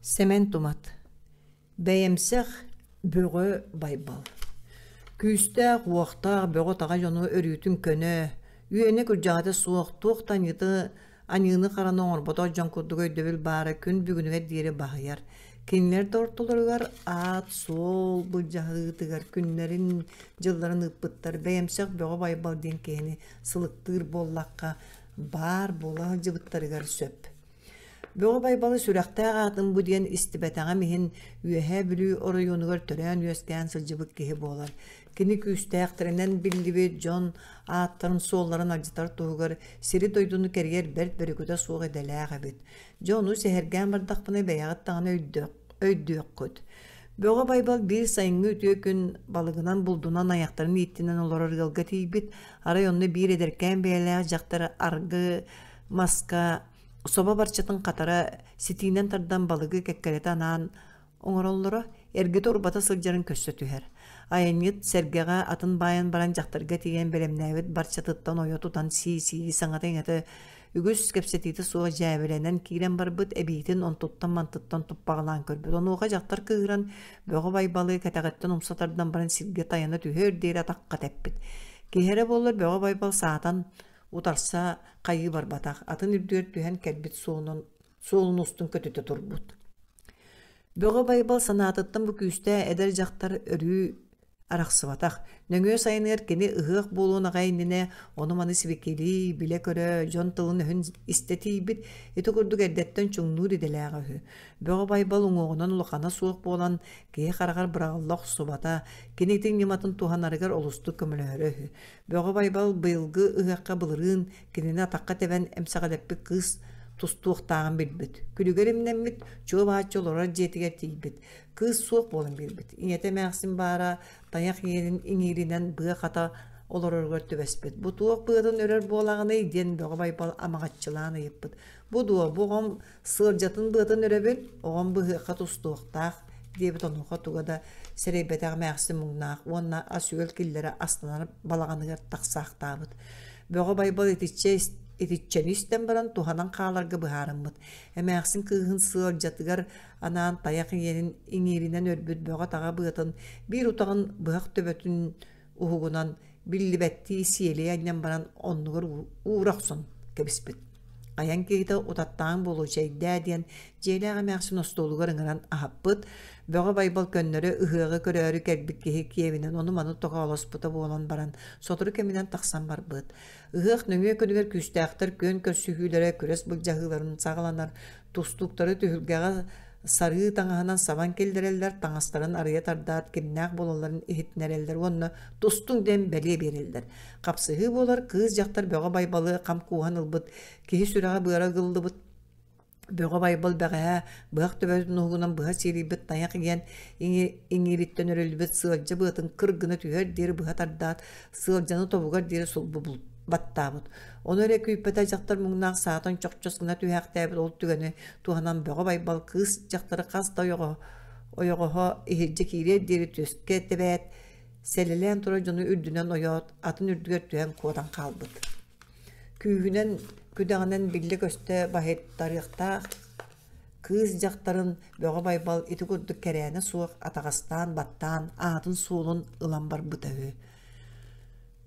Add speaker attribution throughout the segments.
Speaker 1: Сэмэн Тумат Бэйэмсэх Бөҕө Байбал Күүстээх, уохтаах, бөҕө-таҕа дьону өрүүтүн көнө, үөнэ-күрдьэҕэтэ суох, туох да аньыыты аньыыны-хараны оҥорботох дьон курдук өйдөбүл баара күн бүгүнүгэр диэри баһыйар. Кинилэр да ортолоругар аат-суол былдьаһыытыгар күннэрин-дьылларын ыыппыттар бэйэмсэх Бөҕө Байбал диэн киһини сылыктыыр буоллахха, баар буола сылдьыбыттарыгар сөп. Бөҕө Байбалы сүрэхтээх аатын бу диэн истибэтэҕим иһин Үөһээ Бүлүү оройуонугар төрөөн-үөскээн сылдьыбыт киһи буолар. Кини күүстээхтэринэн биллибит дьон ааттарын-суолларын алдьатар туһугар сири-дойдуну кэрийэр бэрт бөрүкүтэ суох идэлээх эбит. Дьэ ону сэһэргээн бардахпына бэйэҕит даҕаны өйдүөххүт. Бөҕө Байбал биир сайыҥҥы үтүө күн балыгынан булдунан айахтарын ииттинэн олорор ыалга тиийбит. Арай онно биир эдэркээн бэйэлээх дьахтар аргы маска собо барчатын хатара ситиинэн тардан балыгы кэккэлэтэ анаан оҥороллоро, эргитэ-урбата сылдьарын көрсө түһэр. Айанньыт сэргэҕэ атын баайан баран дьахтарга тиийэн бэлэмнээбит барчатыттан ойо тутан сии-сии саҥата-иҥэтэ үгүс кэпсэтиитэ суох дьээбэлэнэн киирэн барбыт, эбиитин онтуттан-мантыттан туппаҕалаан көрбүт. Онуоха дьахтар кыыһыран Бөҕө Байбалы кэтэҕиттэн умса тардан баран сиргэ тайана түһүөр диэри атахха тэппит. Киһи эрэ буоллар Бөҕө Байбал саатан утарса хайыы барбатах, атын үрдүгэр түһэн кэлбит суолунан суолун устун көтүтэ турбут. Бөҕө Байбал санаатыттан бу күүстээх эдэр дьахтар өрүү арахсыбатах. Нөҥүө сайыныгар кини ыһыах буолуон аҕай иннинэ ону-маны сибикилии, билэ-көрө, дьон тылын-өһүн истэ тиийбит, ити курдук эрдэттэн чуҥнуур идэлээҕэ үһү. Бөҕө Байбал уҥуоҕунан улахана суох буолан, киһи хараҕар быраҕылла охсубата, кини ити ньыматын туһанарыгар олустук көмөлөһөрө үһү. Бөҕө Байбал быйылгы ыһыахха былырыын кинини атахха тэбэн эмсэҕэлэппит кыыс тустуохтааҕын билбит. Күлүгэр имнэммит, чуо-бааччы олорор дьиэтигэр тиийбит. Кыыс суох буолан биэрбит. Ийэтэ эмээхсин баара тайах иэнин иҥииринэн быа хата олороругар түбэспит. Бу туох быатын өрөр буолаҕыный диэн Бөҕө Байбал амаҕаччылаан ыйыппыт. Бу дуо, бу оҕом Сыалдьатын быатын өрөбүн, оҕом быһыахха тустуохтаах, диэбит онуоха туга да сэрэйбэтэх эмээхсин муҥнаах уонна ас-үөл киллэрэ астанар балаҕаныгар тахсаахтаабыт. Бөҕө Байбал итиччэ итиччэни истэн баран туһанан хааларга быһаарыммыт. Эмээхсин кыыһын сыалдьатыгар анаан тайах иэнин иҥииринэн өлбүт бөҕө-таҕа быатын биир утаҕын быһах төбөтүн уһугунан биллибэттии сиэлийэ анньан баран оннугар уура охсон кэбиспит. Айан киһитэ утаттаан буолуо чэйдээ диэн дьиэлээх эмээхсин остуолугар ыҥыран аһаппыт. Бөҕө Байбал көннөрү ыһыаҕы көрөөрү кэлбит киһи киэбинэн ону-маны тоҕоолоспута буолан баран сотору кэминэн тахсан барбыт. Ыһыах нөҥүө күнүгэр күүстээхтэр күөн көрсүһүүлэрэ күрэс былдьаһыыларын саҕаланар Тустууктары түһүлгэҕэ сарыы таҥаһынан сабан киллэрэллэр, таҥастарын арыйа тардаат кимнээх буолалларын иһитиннэрэллэр уонна тустуҥ диэн бэлиэ биэрэллэр. Хапсыһыы буолар, кыыс-дьахтар Бөҕө Байбалы хам кууһан ылбыт, киһи сүрэҕэ-быара ыгыллыбыт Бөҕө Байбал бэҕэһээ быһах төбөтүн уһугунан быһа сиэрийбит тайах иҥэн иҥиириттэн өрүллүбүт сыалдьа быатын кыр гына түһэр диэри быһа тардаат, сыалдьаны тобугар диэри сулбу баттаабыт. Ону эрэ күүппэтэ дьахтар муҥнаах саатан чохчос гына түһээхтээбит ол түгэни туһанан Бөҕө Байбал кыыс дьахтары хас да ойоҕоһо иһирдьэ киириэр диэри түөскэ тэбээт, сэлэлээн турар дьону үрдүнэн ойоот, атын үрдүгэр түһэн куотан хаалбыт. Күүһүнэн, күдэҕинэн биллэ-көстө баһыйтарыахтаах кыыс дьахтарын Бөҕө Байбал ити курдук кэрээнэ суох атаҕастаан баттаан аатын-суолун ылан барбыта үһү.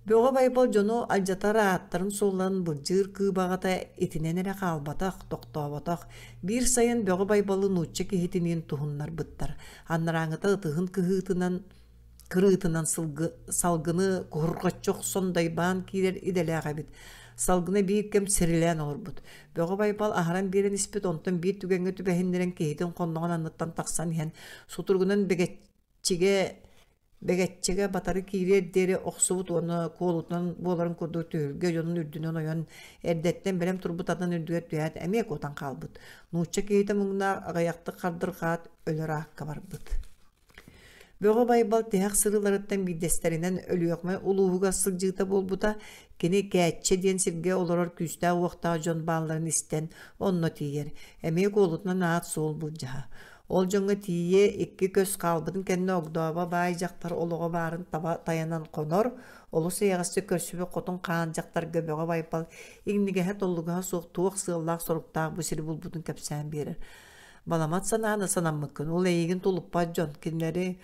Speaker 1: Бөҕө Байбал дьону алдьатар ааттарын-суолларын былдьыыр кыыбаҕата итинэн эрэ хаалбатах, тохтооботох. Биир сайын Бөҕө Байбалы нуучча киһитиниин туһуннарбыттар. Анарааҥыта ытыһын кыһыытынан кырыытынан салгыны куһурҕаччы охсон дайбаан киирэр идэлээх эбит. Салгына биир кэм сирилээн олорбут. Бөҕө Байбал аһаран биэрэн испит, онтон биир түгэҥҥэ түбэһиннэрэн киһитин хонноҕун анныттан тахсан иһэн сутуругунан бэгэччигэ Бэгэччэгэ батары киириэр диэри охсубут уонна куолутунан буоларын курдук түһүлгэ дьонун үрдүнэн ойон, эрдэттэн бэлэм турбут атын үрдүгэр түһээт эмиэ куотан хаалбыт. Нуучча киһитэ муҥнаах аҕыйахтык хардырҕаат өлөр аакка барбыт. Бөҕө Байбал тиһэх сырыыларыттан биирдэстэринэн Өлүөхүмэ улууһугар сылдьыыта буолбута. Кини Кээччэ диэн сиргэ олорор күүстээх-уохтаах дьон баалларын истэн, онно тиийэр. Эмиэ куолутунан аат-суол былдьаһа. Ол дьоҥҥо тиийэ икки көс хаалбытын кэннэ огдообо баай дьахтар олоҕо баарын таба тайанан хонор, олус эйэҕэстик көрсүбүт хотун хаан дьахтарга Бөҕө Байбал иҥнигэһэ-толлугаһа суох туох сыаллаах-соруктаах бу сири булбутун кэпсээн биэрэр. Баламат санааны санаммыккын, ол эйигин тулуппат дьон, кинилэри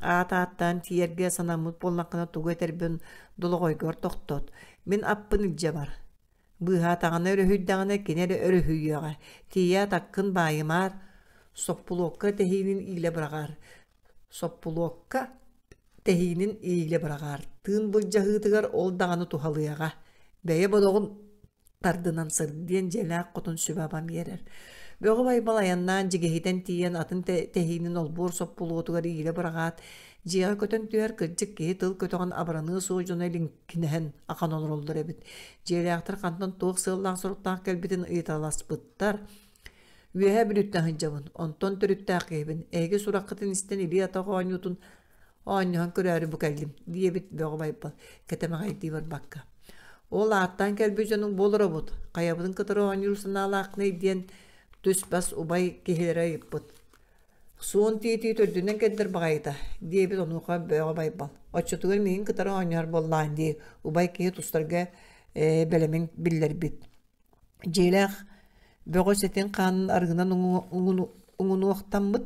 Speaker 1: аат ааттаан тиийэргэ санаммыт буоллаххына тугу этэрбин долоҕойгор тохтот. Мин аппын илдьэ бар. Быыһаатаҕына өрүһүйдэҕинэ кини эрэ өрүһүйүөҕэ. Тиийээт аккын баайымаар, соппулуокка тэһиинин иилэ быраҕаар. Соппулуокка тэһиинин иилэ быраҕаар. Тыын былдьаһыытыгар ол даҕаны туһалыаҕа. Бэйэ бодоҕун тардынан сырыт диэн дьиэлээх хотун сүбэ-ама биэрэр. Бөҕө Байбал айаннаан дьигиһитэн тиийэн атын тэһиинин олбуор соппулуотугар иилэ быраҕаат, дьиэҕэ көтөн түһэр кырдьык киһи тыл көтөҕөн абыраныа суох дьоно илиҥкинэһэн ахан олороллор эбит. Дьиэлээхтэр хантан туох сыаллаах-соруктаах кэлбитин ыйыталаспыттар. Үөһээ Бүлүүттэн сылдьабын, онтон төрүттээх киһибин. Эһиги сураххытын истэн илии-атах оонньуутун оонньоһон көрөөрү бу кэллим, диэбит Бөҕө Байбал, кэтэмэҕэйдии барбакка. Ол ааттаан кэлбит дьонуҥ бу олоробут, хайабытын кытары оонньуур санаалааххыный диэн түс-бас убай киһилэрэ ыйыппыт. Суон тиитии төрдүнэн кэллэр баҕайыта, диэбит онуоха Бөҕө Байбал. Оччотугар миигин кытары оонньоһор буоллаҕын дии, убай киһи тустарга бэлэмин биллэрбит. Дьиэлээх бөҕө сэтин-хаанын арыгынан уҥунуохтаммыт,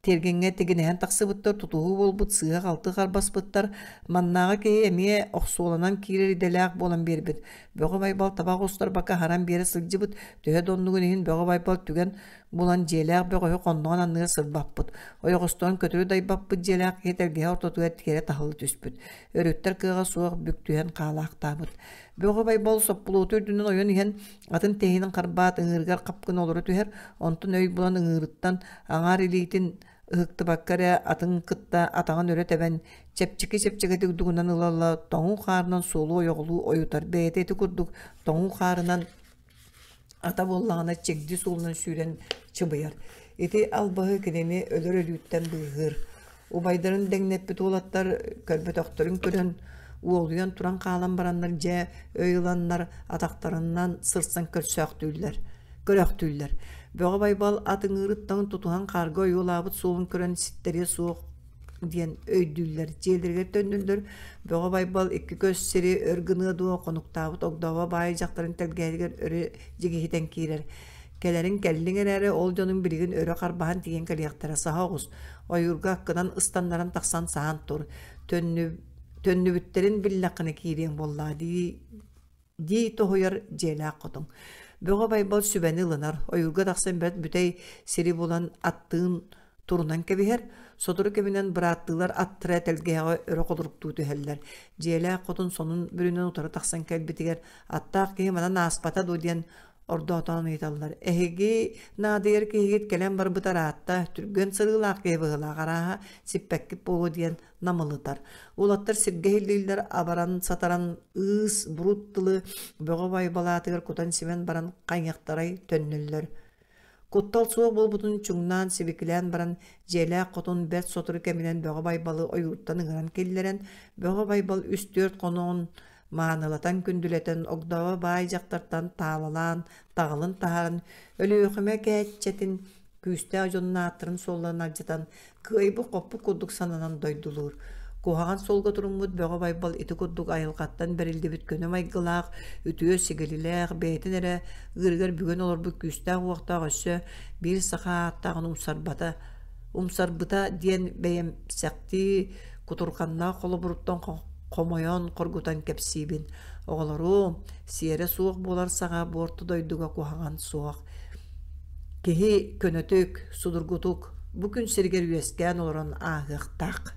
Speaker 1: тиэргэҥҥэ тигинэһэн тахсыбыттар, тутуһуу буолбут, сыыһа-халты харбаспыттар. Маннааҕы киһи эмиэ охсуоланан киирэр идэлээх буолан биэрбит. Бөҕө Байбал табах устарбакка аһаран биэрэ сылдьыбыт, төһө да оннугун иһин Бөҕө Байбал түгэн булан дьиэлээх бөҕөһү хонноҕун анныгар сырбаппыт. Ойоҕостоон көтүрү дайбаппыт дьиэлээх киһи тэлгэһэ ортотугар тиэрэ таһылла түспүт. Өрүттэр кыаҕа суох бүк түһэн хаалаахтаабыт. Бөҕө Байбал соппулуоту үрдүнэн ойон иһэн, атын тэһиинин харбаат ыҥыырыгар хап гына олоро түһэр, онтон өй булан ыҥыырыттан аҥаар илиитин ыһыктыбакка эрэ атын кытта атаҕын өрө тэбэн, чэпчэки-чэпчэкитик дугунан ыла-ыла тоҥуу хаарынан суолу ойоҕолуу ойутар. Бэйэтэ ити курдук тоҥуу хаарынан ата буоллаҕына чигди суолунан сүүрэн чыбыйар. Ити албаһы кинини өлөр өлүүттэн быыһыыр. Убайдарын дэҥнэппит уолаттар көрбөтөхтөрүн көрөн, уолуйан туран хаалан бараннар дьэ өй ыланнар атахтарынан сырсан көрсөөхтүүллэр, көрөөхтүүллэр. Бөҕө Байбал ат ыҥыырыттан тутуһан хаарга ойуолаабыт суолун көрөн ситтэриэ суох диэн өйдүүллэр. Дьиэлэригэр төннөллөр. Бөҕө Байбал икки көс сири өр гыныа дуо хонуктаабыт огдообо баай дьахтарын тэлгэһэтигэр өрө дьигиһитэн киирэр. Кэлэриҥ кэллиҥ эрээри, ол дьонуҥ билигин өрө харбаһан тиийэн кэлиэхтэрэ, саһа оҕус, ойуурга аккынан ыстаннаран тахсан саһан тур, төннү, төннүбүттэрин биллэххинэ киириэҥ буоллаҕа дии дии тоһуйар дьиэлээх хотун. Бөҕө Байбал сүбэни ылынар, ойуурга тахсан бэрт бүтэй сири булан аттыын турунан кэбиһэр, сотору кэминэн бырааттыылар аттара тэлгэһэҕэ өрө холоруктуу түһэллэр. Дьиэлээх хотун сонун бүрүнэн утары тахсан кэлбитигэр аттаах киһи манан ааспата дуо диэн ордоотоон ыйыталлар. Эһиги наадыйар киһигит кэлэн барбыта ыраатта, түргэн сырыылаах киһи быһыылаах арааһа сиппэккит буолуо диэн намылытар. Уолаттар сиргэ иһиллииллэр, абаран-сатаран ыыс, бурут тылы бөҕө байбалаатыгар кутан-симэн баран хайыахтарай төннөллөр. Куттал суох буолбутун чуҥнаан, сибикилээн баран, дьиэлээх хотун бэрт сотору кэминэн Бөҕө Байбалы ойууттан ыҥыран киллэрэн, Бөҕө Байбал үс-түөрт хонугун маанылатан күндүлэтэн, огдообо баай дьахтартан таалалаан, таҕылын таһааран, Өлүөхүмэ кээччэтин күүстээх дьонун ааттарын суолларын алдьатан, кыайбыт-хоппут курдук сананан дойдулуур. Куһаҕан суолга туруммут Бөҕө Байбал ити курдук айылҕаттан бэриллибит көнө майгылаах, үтүө сигилилээх, бэйэтин эрэ ыырыгар бүгэн олорбут күүстээх-уохтаах өссө биир саха ааттааҕын умсарбата, умсарбыта диэн бэйэмсэхтии кутурҕаннаах холобуруттан хомойон, хоргутан кэпсиибин. Оҕолоруом, сиэрэ суох буолар саҕа буорта дойдуга куһаҕан суох. Киһи көнөтүк, судургутук бу күн сиригэр үөскээн олорон ааһыахтаах.